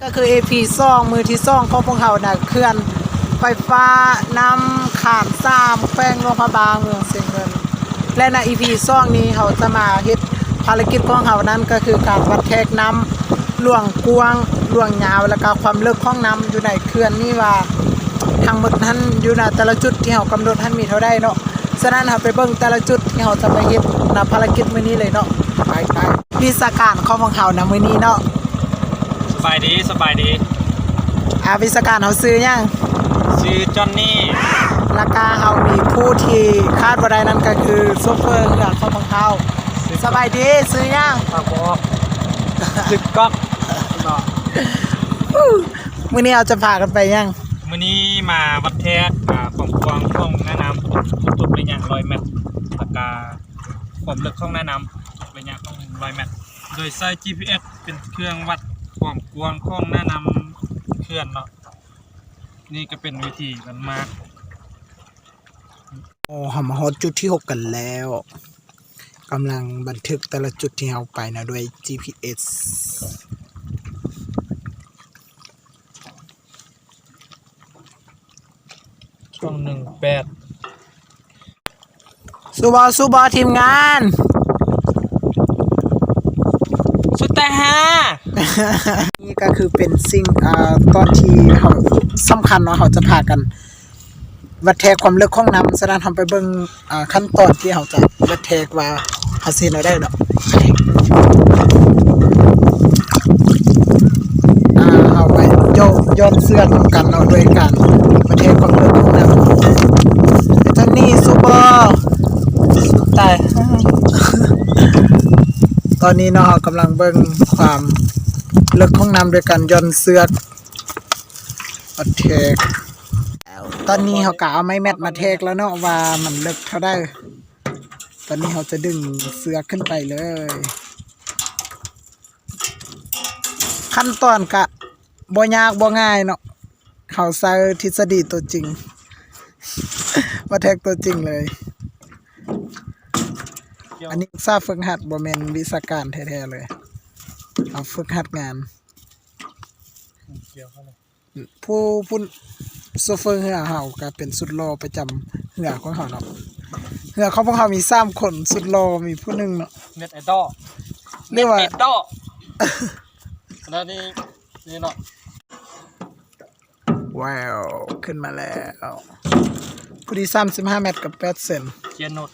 ກໍຄືອີພີສອງ ມື້ທີສອງຂອງພວກເຮົານະ ເຂື່ອນໄຟຟ້ານ້ຳຂານສາມ ແຂວງຫຼວງພະບາງ ເມືອງຊຽງເງິນ ແລະ ໃນອີພີສອງນີ້ ເຮົາຈະມາເຮັດ ພາລະກິດຂອງເຮົານັ້ນກໍຄືການວັດແທກນ້ຳ ຫຼວງກວ້າງ ຫຼວງຍາວ ແລ້ວກໍຄວາມເລິກຂອງນ້ຳຢູ່ໃນເຂື່ອນນີ້ວ່າ ທັງໝົດນັ້ນຢູ່ໃນແຕ່ລະຈຸດທີ່ເຮົາກຳນົດຫັ້ນມີເທົ່າໃດເນາະ. ສະນັ້ນເຮົາໄປເບິ່ງແຕ່ລະຈຸດທີ່ເຮົາຈະໄປເຮັດນຳພາລະກິດມື້ນີ້ເລີຍເນາະ. ໄປໆ ວິຊາການຂອງພວກເຮົານະມື້ນີ້ເນາະ. ສະບາຍດີ ສະບາຍດີ. ອາ ວິຊາການເຮົາຊື່ຫຍັງ? ຊື່ຈອນນີ. ແລ້ວກະເຮົາມີຜູ້ທີ່ຂາດບໍ່ໄດ້ນັ້ນກໍຄືໂຊເຟີເຮືອຂອງພວກເຮົາ. ສະບາຍດີ ຊື່ຫຍັງ? ປາກບໍ່ອອກ. ຊື່ກອກເນາະ. ມື້ນີ້ເຮົາຈະພາກັນໄປຫຍັງ? ມື້ນີ້ມາວັດແທກ ອາ ຄວາມກວ້າງຂອງໜ້ານ້ຳ ທຸກໄລຍະຮ້ອຍແມັດ ແລ້ວກະຄວາມເລິກຂອງໜ້ານ້ຳ ທຸກໄລຍະຂອງໜຶ່ງຮ້ອຍແມັດ ໂດຍໃຊ້ຈີພີເອັສເປັນເຄື່ອງວັດຄວາມກວ້າງຂອງໜ້ານ້ຳເຂື່ອນເນາະ. ນີ້ກໍເປັນວິທີການມາ. ໂອ້ ເຮົາມາຮອດຈຸດທີຫົກກັນແລ້ວ. ກຳລັງບັນທຶກແຕ່ລະຈຸດທີ່ເຮົາໄປນະດ້ວຍຈີພີເອັສ. ສອງໜຶ່ງແປດ. ສູ້ບໍ່ ສູ້ບໍ່ ທີມງານ? ສຸດແຕ່ຫາ. ນີ້ກໍຄືເປັນສິ່ງ ເອີ ຕອນທີ່ເຮົາ ສຳຄັນເນາະ ເຮົາຈະພາກັນ ວັດແທກຄວາມເລິກຂອງນ້ຳ. ສະນັ້ນ ເຮົາໄປເບິ່ງ ອາ ຂັ້ນຕອນທີ່ເຮົາຈະວັດແທກວ່າເຮົາຊິເຮັດແນວໃດເນາະ. ອາ ເຮົາໄປໂຍກ ຢ່ອນເຊືອກນຳກັນເນາະ ໂດຍການວັດແທກຄວາມເລິກຂອງນ້ຳ. ເປັນຈັ່ງນີ້ ສູ້ບໍ່? ຕາຍ. ຕອນນີ້ເນາະ ເຮົາກຳລັງເບິ່ງຄວາມເລິກຂອງນ້ຳໂດຍການຢ່ອນເຊືອກ ມາແທກ. ຕອນນີ້ເຮົາກະເອົາໄມ້ແມັດມາແທກແລ້ວເນາະ ວ່າມັນເລິກເທົ່າໃດ. ຕອນນີ້ເຮົາຈະດຶງເຊືອກຂຶ້ນໄປເລີຍ. ຂັ້ນຕອນກະບໍ່ຍາກບໍ່ງ່າຍເນາະ, ເຮົາໃຊ້ທິດສະດີຕົວຈິງ ມາແທກຕົວຈິງເລີຍ. ອັນນີ້ສຶກສາຝຶກຫັດ ບໍ່ແມ່ນວິຊາການແທ້ໆເລີຍ, ເຮົາຝຶກຫັດງານ. ຜູ້ ຜູ້ ໂຊເຟີເຮືອເຮົາກະເປັນສຸດຫຼໍ່ປະຈຳເຮືອຂອງເຮົາເນາະ. ເຮືອຂອງພວກເຮົາມີສາມຄົນ, ສຸດຫຼໍ່ມີຜູ້ໜຶ່ງເນາະ, ເນັດໄອດອລ ເນັດໄອດອລ. ແລ້ວນີ້ ນີ້ເນາະ. ວ້າວ ຂຶ້ນມາແລ້ວ. ພໍດີສາມສິບຫ້າແມັດກັບແປດເຊັນ. ເຄຍໂນດ.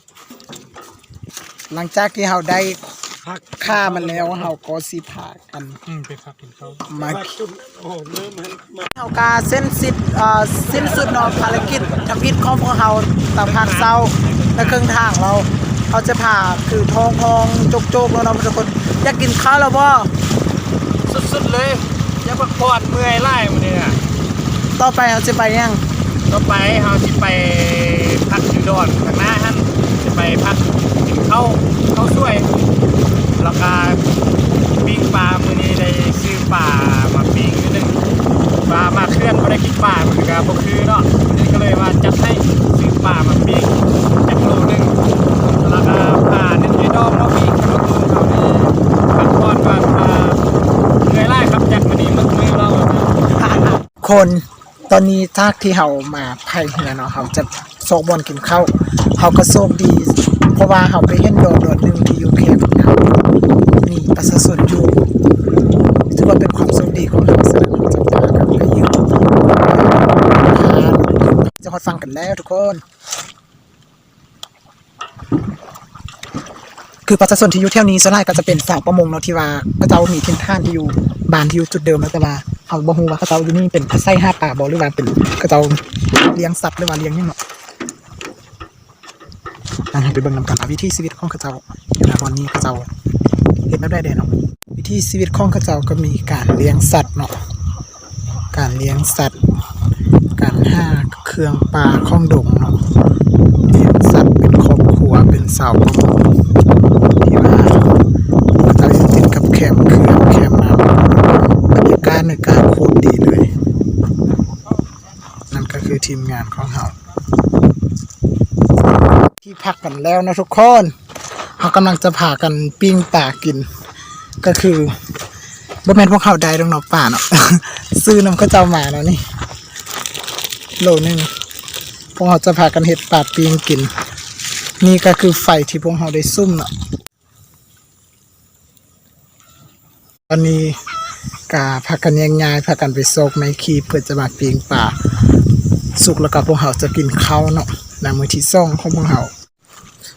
ຫຼັງຈາກທີ່ເຮົາໄດ້ຂ້າມັນແລ້ວ ເຮົາກໍຊິພາກັນ ອືມ ໄປພັກກິນເຂົ້າ ມາ ເຮົາກະເສັ້ນສິດ ເອີ ສິ້ນສຸດເນາະ ພາລະກິດທຳອິດຂອງພວກເຮົາ ຕາມພາກເຊົ້າ ໃນເຄິ່ງທາງແລ້ວ. ເຮົາຈະພາຄືທ້ອງຮ້ອງໂຈກໆແລ້ວເນາະທຸກຄົນ. ຢາກກິນເຂົ້າແລ້ວບໍ່? ສຸດໆເລີຍ. ຢາກພັກຜ່ອນ ເມື່ອຍຫຼາຍມື້ນີ້ນະ. ຕໍ່ໄປເຮົາຊິໄປຫຍັງ? ຕໍ່ໄປເຮົາຊິໄປພັກຢູ່ດອນຂ້າງໜ້າຫັ້ນ, ຊິໄປພັກກິນເຂົ້າ ເຂົ້າສວຍ ແລ້ວກະປີ້ງປາ. ມື້ນີ້ໄດ້ຊື້ປາມາປີ້ງໜຶ່ງ, ວ່າມາເຂື່ອນບໍ່ໄດ້ກິນປາ ມັນກະບໍ່ຄືເນາະ. ມື້ນີ້ກະເລີຍວ່າຈັດໃຫ້ຊື້ປາມາປີ້ງຈັກໂລໜຶ່ງ ແລ້ວກະປາໜຶ່ງໄອ້ດອງມາປີ້ງ. ແລ້ວກະເຮົານີ້ພັກຜ່ອນກ່ອນ ເມື່ອຍຫຼາຍຄັບຈັກມື້ນີ້ ເມື່ອຍແລ້ວ. ຄົນ ຕອນນີ້ຈາກທີ່ເຮົາມາພາຍເຮືອເນາະ ເຮົາຈະຊອກບ່ອນກິນເຂົ້າ. ເຮົາກໍໂຊກດີ ເພາະວ່າເຮົາໄປເຫັນດອນ ດອນໜຶ່ງທີ່ຢູ່ແຄມນ້ຳ ມີປະຊາຊົນຢູ່, ຖືວ່າເປັນຄວາມໂຊກດີຂອງເຮົາ. ສະນັ້ນເຮົາຈະພາກັນໄປຢູ່ ຈະຮອດຝັ່ງກັນແລ້ວທຸກຄົນ. ຄືປະຊາຊົນທີ່ຢູ່ແຖວນີ້ສ່ວນຫຼາຍກໍຈະເປັນຊາວປະມົງເນາະ ທີ່ວ່າເຂົາເຈົ້າມີຖິ່ນຖານທີ່ຢູ່ ບ້ານທີ່ຢູ່ຈຸດເດີມເນາະ, ແຕ່ວ່າເຮົາບໍ່ຮູ້ວ່າເຂົາເຈົ້າຢູ່ນີ້ເປັນອາໄສຫາປາບໍ່ ຫຼືວ່າເປັນເຂົາເຈົ້າລ້ຽງສັດ ຫຼືວ່າລ້ຽງຫຍັງເນາະ. ອັນ ເຮົາໄປເບິ່ງນຳກັນວ່າວິຖີຊີວິດຂອງເຂົາເຈົ້າຢູ່ນະບ່ອນນີ້ ເຂົາເຈົ້າເຮັດແນວໃດແດ່ເນາະ. ວິຖີຊີວິດຂອງເຂົາເຈົ້າກໍມີການລ້ຽງສັດເນາະ. ການລ້ຽງສັດ, ການຫາເຄື່ອງປ່າຂອງດົງເນາະ, ລ້ຽງສັດເປັນຄອບຄົວ ເປັນຊາວປະມົງທີ່ວ່າເຂົາເຈົ້າເຮັດຕິດກັບແຄມເຂື່ອນ ແຄມນ້ຳ. ບັນຍາກາດໃນການໂຄດດີເລີຍ. ນັ້ນກໍຄືທີມງານຂອງເຮົາ ທີ່ພັກກັນແລ້ວເນາະທຸກຄົນ. ເຮົາກຳລັງຈະພາກັນປີ້ງປາກິນ ກໍຄື ບໍ່ແມ່ນພວກເຮົາໄດ້ດອກເນາະ ປາເນາະ ຊື້ນຳເຂົາເຈົ້າມາເນາະ ນີ້ໂລໜຶ່ງ. ພວກເຮົາຈະພາກັນເຮັດປາປີ້ງກິນ. ນີ້ກໍຄືໄຟທີ່ພວກເຮົາໄດ້ສຸມເນາະ. ຕອນນີ້ກໍພາກັນແຍກຍ້າຍ ພາກັນໄປຊອກໄມ້ຄີບ ເພື່ອຈະມາປີ້ງປາສຸກ ແລ້ວກໍພວກເຮົາຈະກິນເຂົ້າເນາະ ໃນມື້ທີສອງຂອງພວກເຮົາ.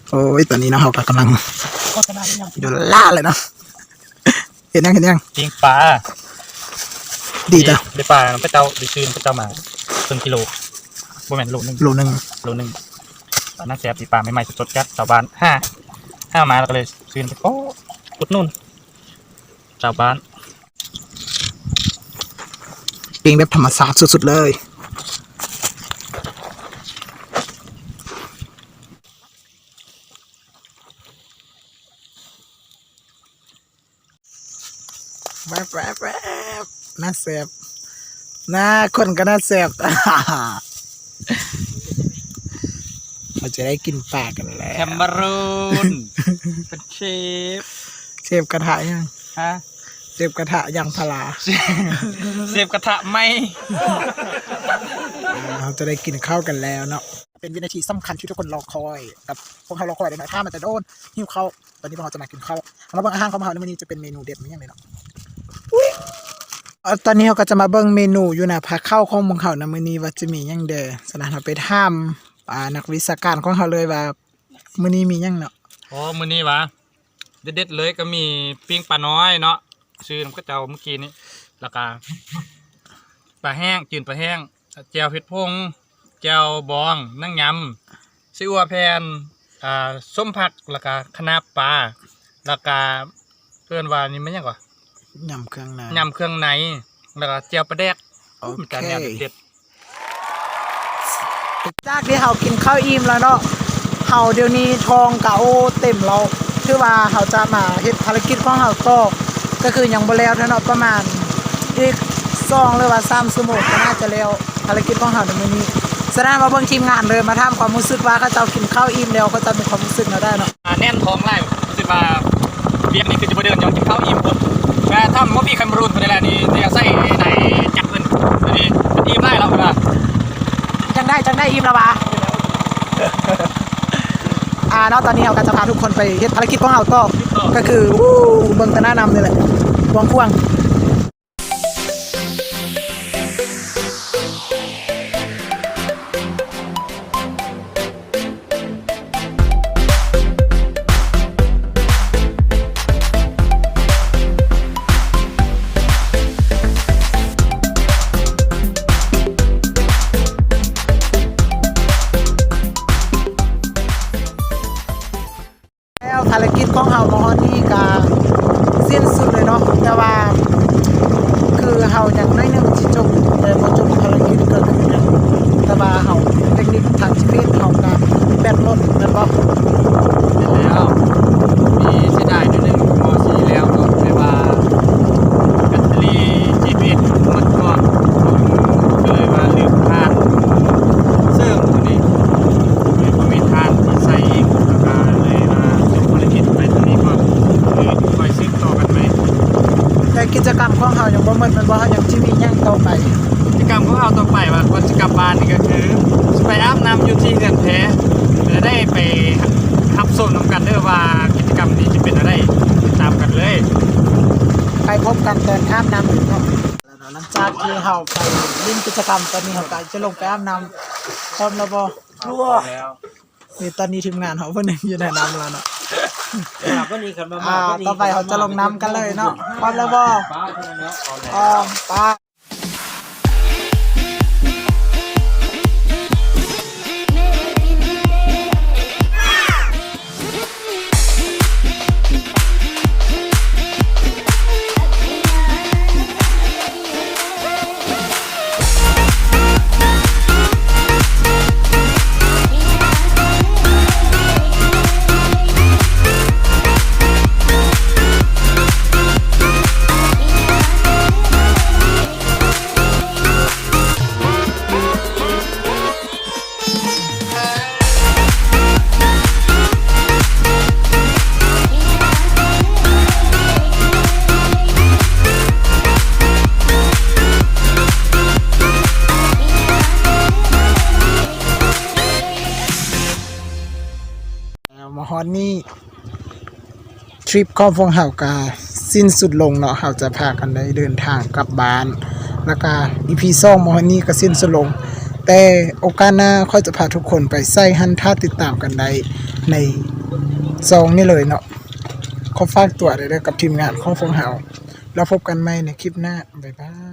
ໂອ້ຍ ຕອນນີ້ເນາະ ເຮົາກໍກຳລັງໂດນລ່າເລີຍເນາະ. ເຮັດຫຍັງ ເຮັດຫຍັງ? ປີ້ງປາ. ດີຕາ ໄດ້ປາ ໄປເຈົ້າ ໄດ້ຊື້ນຳເຂົາເຈົ້າມາເຄິ່ງກິໂລ ບໍ່ແມ່ນ ໂລໜຶ່ງ ໂລໜຶ່ງ ໂລໜຶ່ງ. ອັນນັ້ນແຊບ ປີ້ງປາໃໝ່ໆ ສົດໆ ຈາກຊາວບ້ານ ຫາ ຫາມາ ແລ້ວກໍເລີຍຊື້ນໄປ ໂອ້ ອຸດໜູນຊາວບ້ານ ປີ້ງແບບທຳມະຊາດສຸດໆເລີຍ. ແວບໆໆ ໜ້າແຊບ ໜ້າຄົນກໍໜ້າແຊບ. ເຮົາຈະໄດ້ກິນປາກັນແລ້ວ. ແຄມເມຣູນ ເປັນເຊຟ ເຊຟກະທະຫຍັງ? ຮະ? ເຊຟກະທະຢາງພາລາ ເຊຟກະທະໄໝ້. ອ່າ ເຮົາຈະໄດ້ກິນເຂົ້າກັນແລ້ວເນາະ. ເປັນວິນາທີສຳຄັນທີ່ທຸກຄົນລໍຄອຍ ກັບພວກເຮົາລໍຄອຍເດ້ເນາະ ຖ້າມັນຈະໂດນ ຫິວເຂົ້າ. ຕອນນີ້ພວກເຮົາຈະມາກິນເຂົ້າ ເຮົາມາເບິ່ງອາຫານຂອງພວກເຮົາໃນມື້ນີ້ຈະເປັນເມນູເດັດແມ່ນຫຍັງແດ່ເນາະ. ເອີ ຕອນນີ້ເຮົາກໍຈະມາເບິ່ງເມນູຢູ່ໜ້າພາເຂົ້າຂອງພວກເຮົາໃນມື້ນີ້ວ່າຈະມີຫຍັງແດ່. ສະນັ້ນເຮົາໄປຖາມ ອ່າ ນັກວິຊາການຂອງເຮົາເລີຍວ່າມື້ນີ້ມີຫຍັງເນາະ. ໂອ້ ມື້ນີ້ຫວາ ເດັດໆເລີຍ ກໍມີປີ້ງປານ້ອຍເນາະ ຊື້ນຳເຂົາເຈົ້າມື້ກີ້ນີ້ ແລ້ວກະປາແຫ້ງ ຈືນປາແຫ້ງ ແຈ່ວເຜັດຜົງ ແຈ່ວບອງ ໜັງຍຳ ໄສ້ອົ່ວແຜ່ນ ອ່າ ສົ້ມຜັກ ແລ້ວກະຄະນ້າປາ ແລ້ວກະເອີ້ນວ່ານີ້ແມ່ນຫຍັງກໍ ຍຳເຄື່ອງໃນ ຍຳເຄື່ອງໃນ ແລ້ວກະແຈ່ວປາແດກ. ໂອເຄ ຈານນີ້ເດັດ. ຈາກທີ່ເຮົາກິນເຂົ້າອີ່ມແລ້ວເນາະ ເຮົາດຽວນີ້ທ້ອງກະ ໂອ້ ເຕັມແລ້ວ ຖືວ່າເຮົາຈະມາເຮັດພາລະກິດຂອງເຮົາຕໍ່ ກໍຄືຍັງບໍ່ແລ້ວເທື່ອເນາະ ປະມານອີກສອງ ຫຼືວ່າສາມຊົ່ວໂມງກໍໜ້າຈະແລ້ວ ພາລະກິດຂອງເຮົາໃນມື້ນີ້. ສະນັ້ນມາເບິ່ງທີມງານເລີຍ ມາຖາມຄວາມຮູ້ສຶກວ່າເຂົາເຈົ້າກິນເຂົ້າອີ່ມແລ້ວ ເຂົາເຈົ້າມີຄວາມຮູ້ສຶກແນວໃດເນາະ. ອ່າ ແໜ້ນທ້ອງຫຼາຍ ຮູ້ສຶກວ່າວຽກນີ້ຄືຈະບໍ່ເດີນ ຍ້ອນກິນເຂົ້າອີ່ມພຸ້ນ ແຕ່ຖ້າບໍ່ມີແຄມເມຣູນພຸ້ນແຫຼະ ນີ້ຈະໃສ່ໃນຈັກເພິ່ນ ອັນນີ້ອີ່ມຫຼາຍແລ້ວເພິ່ນວ່າ. ຈັ່ງໃດ ຈັ່ງໃດ ອີ່ມແລ້ວຫວາ? ອ່າ ເນາະ ຕອນນີ້ເຮົາກໍຈະພາທຸກຄົນໄປເຮັດພາລະກິດຂອງເຮົາຕໍ່ ກໍຄື ອູ້ ເບິ່ງແຕ່ໜ້ານ້ຳນີ້ແຫຼະ ກວ້າງຂວາງ. ແລ້ວພາລະກິດຂອງເຮົາມາຮອດນີ້ກະສິ້ນສຸດເລີຍເນາະ ແຕ່ວ່າຄືເຮົາຍັງໜ້ອຍໜຶ່ງຊິຈົບ ແຕ່ບໍ່ຈົບພາລະກິດກໍຄືຍັງ ແຕ່ວ່າເຮົາເຕັກນິກທາງຊີວິດເຮົາກະແບັດໝົດແມ່ນບໍ່? ແມ່ນແລ້ວ ມີເສຍດາຍໜ້ອຍໜຶ່ງ ບໍ່ຊິແລ້ວເນາະ ແຕ່ວ່າແບັດເຕີຣີຈີພີເອັສໝົດກ່ອນ ກໍເລີຍວ່າລືມຖ່ານເສີມໂຕນີ້ ເລີຍບໍ່ມີຖ່ານທີ່ໃສ່ອີກ ແລ້ວກະເລີຍວ່າຈົບພາລະກິດໄປເທົ່ານີ້ກ່ອນ ຄືຄ່ອຍສືບຕໍ່ກັນໃໝ່. ແຕ່ກິດຈະກຳຂອງເຮົາຍັງບໍ່ໝົດແມ່ນບໍ່? ເຮົາຍັງຊິມີຫຍັງຕໍ່ໄປ? ກິດຈະກຳຂອງເຮົາຕໍ່ໄປວ່າກ່ອນຊິກັບບ້ານນີ້ກໍຄືຊິໄປອາບນ້ຳຢູ່ທີ່ເຮືອນແພ ແລະ ໄດ້ໄປຮັບຊົມນຳກັນເດີວ່າກິດຈະກຳນີ້ຈະເປັນແນວໃດ ຕິດຕາມກັນເລີຍ. ໄປພົບກັນຕອນອາບນ້ຳເນາະ. ຫຼັງຈາກທີ່ເຮົາໄປຫຼິ້ນກິດຈະກຳ ຕອນນີ້ເຮົາກໍຈະລົງໄປອາບນ້ຳ. ພ້ອມແລ້ວບໍ່? ພ້ອມແລ້ວ. ນີ້ຕອນນີ້ທີມງານເຮົາຜູ້ໜຶ່ງຢູ່ໃນນ້ຳແລ້ວເນາະ. ອ່າ ຕໍ່ໄປເຮົາຈະລົງນ້ຳກັນເລີຍເນາະ. ພ້ອມແລ້ວບໍ່? ພ້ອມແລ້ວ. ພ້ອມ ໄປ. ມາຮອດນີ້ ທຣິບຂອງພວກເຮົາກະສິ້ນສຸດລົງເນາະ, ເຮົາຈະພາກັນໄດ້ເດີນທາງກັບບ້ານ ແລ້ວກະ ອີພີສອງ ມາຮອດນີ້ກະສິ້ນສຸດລົງ, ແຕ່ໂອກາດໜ້າຂ້ອຍຈະພາທຸກຄົນໄປໃສຫັ້ນ, ຖ້າຕິດຕາມກັນໄດ້ໃນຊ່ອງນີ້ເລີຍເນາະ. ຂໍຝາກຕົວໄດ້ເດີກັບທີມງານຂອງພວກເຮົາ, ແລ້ວພົບກັນໃໝ່ໃນຄລິບໜ້າ, ບາຍບາຍ.